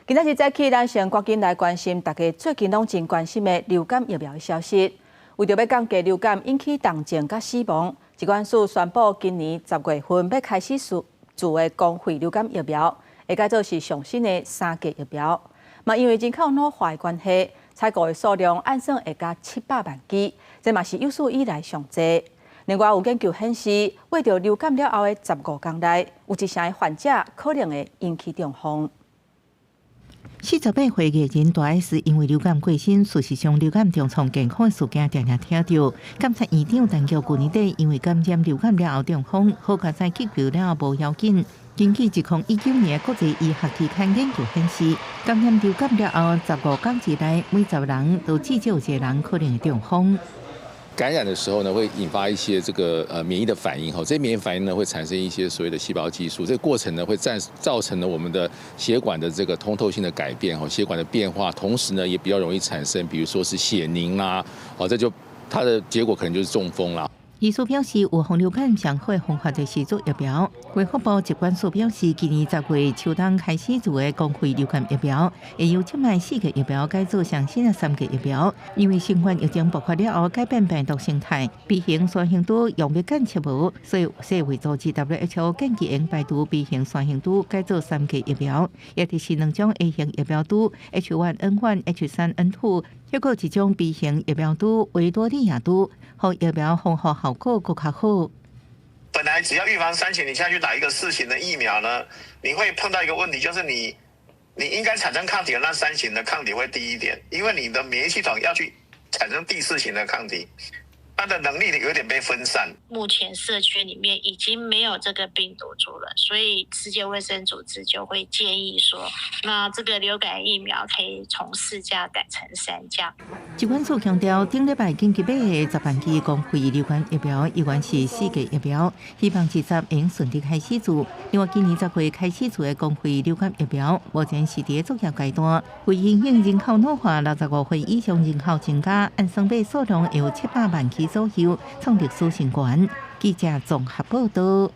今仔日早起，咱先趕緊來關心大家最近攏真關心的流感疫苗的消息。為著欲降低流感引起重症佮死亡，疾管署宣布今年10月份欲開始試注的公費流感疫苗，會改做是上新的三價疫苗。嘛，因為人口老化的關係，採購的數量按算會加700萬劑，這嘛是有史以來上濟。另外有研究顯示，患著流感了後的15天內，有一成的患者可能會引起中風。48歲藝人大 S 因為流感過身，事實上流感重創健康的事件常常聽著。監察院長陳菊舊年底因為感染流感了後中風，好佳哉急救了後無要緊。根據2019年國際醫學期刊研究顯示，感染流感了後15天之內，每10人都至少有一個人可能會中風。感染的時候呢，會引發一些這個免疫的反應，哈，這些免疫反應呢會產生一些所謂的細胞激素，這個過程呢會造成了我們的血管的這個通透性的改變，哈，血管的變化，同時呢也比較容易產生，比如說是血凝啦，哦，這就它的結果可能就是中風啦。醫師表示，預防流感上好的方法就是注疫苗。衛福部疾管署表示，今年10月秋冬開始注的公費流感疫苗，會由這擺四價疫苗改做上新的三價疫苗。因為新冠疫情爆發了後，改變病毒形態，B 型山形株用藥檢測無，所以世衛組織 WHO 建議應排除 B 型山形株，改做三價疫苗，也就是兩種 A 型疫苗株 H1N1、H3N2，抑閣一種 B 型疫苗株維多利亞株，予疫苗防護效果閣較好。本來只要預防三型，你現在去打一個四型的疫苗呢，你會碰到一個問題，就是你應該產生抗體的那三型的抗體會低一點，因為你的免疫系統要去產生第四型的抗體，它的能力有點被分散。目前社區裡面已經沒有這個病毒株了，所以世界衛生組織就會建議說，那這個流感疫苗可以從四價改成三價。疾管署強調，頂禮拜緊急買的10萬劑公費流感疫苗，依然是四價疫苗，希望10月會順利開始注。另外，今年10月開始注的公費流感疫苗，目前是佇作業階段。為因應人口老化，65歲以上人口增加，按算買數量有700萬劑左右，創歷史新高。記者綜合報道。